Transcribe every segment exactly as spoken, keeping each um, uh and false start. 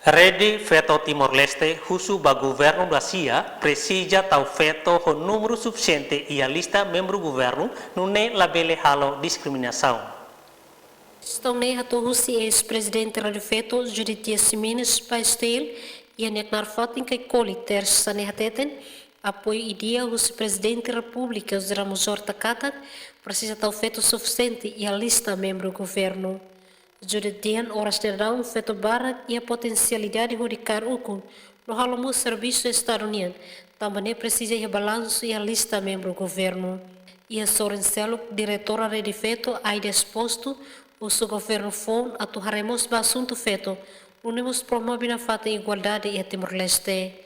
Rede Feto Timor-Leste husu ba governu Dacia presiza tau feto ho númeru sufisiente iha lista membru governu, nune'e labele halo diskriminasaun. Kestaun ne'e hato'o husi eis-prezidente Rede Feto, Judith Dias Ximenes, ba STL, iha nia knaar fatin Caicoli, Tersa ne'e hateten, apoiu ideia husi Prezidente Repúblika, José Ramos Horta katak, presiza tau feto sufisiente iha lista membru governu. Judith dehan oras daudaun feto barak iha potensialidade hodi kaer ukun no halo mós servisu Estadu nian, tanba ne'e presiza iha balansu iha lista membru governu. Iha sorin seluk, diretora Rede Feto, Aida Exposto, husu governu foun atu haree mós ba asuntu feto, nune'e mós promove nafatin igualdade iha Timor-Leste.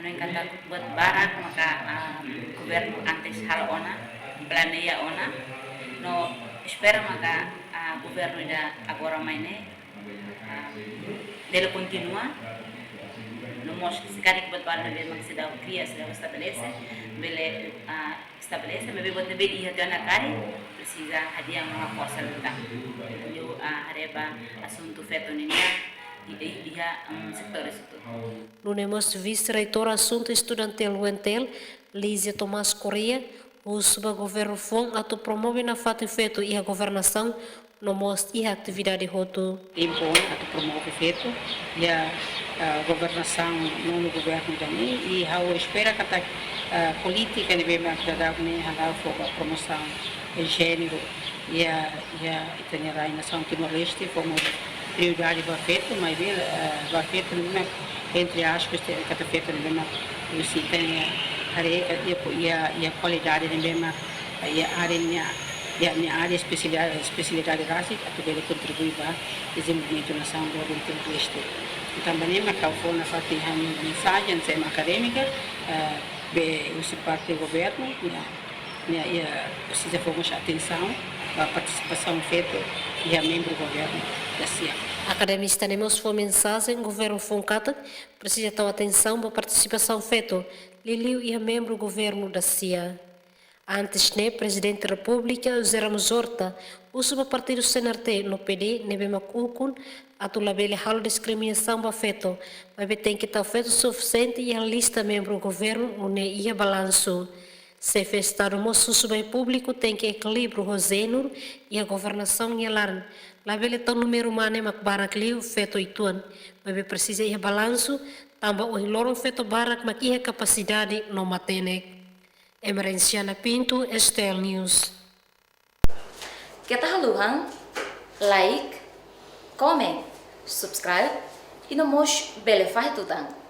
Hanoin katak buat barak maka, ah, governu antes halo ona, planeia ona, no espera maka, ah, governu ida agora mai ne'e, ah, bele kontinua, no mós se karik buat barak ne'ebé mak seidauk kria, seidauk estabelese, bele, ah, estabelese, maibé buat ne'ebé iha tiha ona karik, presiza hadi'a no haforsa liután. Liu, ah, haree ba asuntu feto nian, i, i, iha, um, setór hotu. Nune'e mós Vise-Reitora Asuntu Estudantil UNTL, Lízia Tomás Correia, husu ba governu foun atu promove nafatin feto iha governasaun, no mós iha atividade hotu. Tempu ona atu promove feto iha, ah, governasaun nonu governu ida-ne'e, i ha'u espera katak, ah, polítika ne'ebé mak daudaun ne'e hala'o fó ba promosaun jéneru iha, iha ita-nia rai nasaun Timor-Leste, fó mós prioridade ba feto, maibé, eh, ba feto ne'ebé mak, entre aspas, te-, katak feto ne'ebé mak, husi ita-nia haree katak iha, iha, iha kualidade ne'ebé mak, iha área nia, iha nia área espesialidade, espesialidade rasik, atu bele kontribui ba dezenvolvimentu nasaun Timor-Leste. Entaun, ba ne'e mak ha'u fó nafatin ha'u-nia mensajen, se ema akadémika, eh, be husi parte governu, nia, nia, nia presiza fó mós atensaun ba partisipasaun feto iha membru governu Dacia. Akademista ne'e mós fó mensajen governu foun katak presiza tau atensaun ba partisipasaun feto, liuliu iha membru governu Dacia. Antes ne'e, Prezidente Repúblika, José Ramos Horta, husu ba partidu CNRT no PD ne'ebé mak ukun atu labele halo diskriminasaun ba feto, maibé tenke tau feto sufisiente iha lista membru governu, nune'e iha balansu. Xefe Estadu mós husu ba iha públiku tenke ekilíbriu ho jéneru iha governasaun iha laran, labele tau númeru mane mak barak liu feto uitoan, maibé presiza iha balansu, tanba ohin loron feto barak mak iha kapasidade no matenek. Emerenciana Pinto, STL News. Keta haluha like, comment, subscribe, i no mós bele fahe tutan.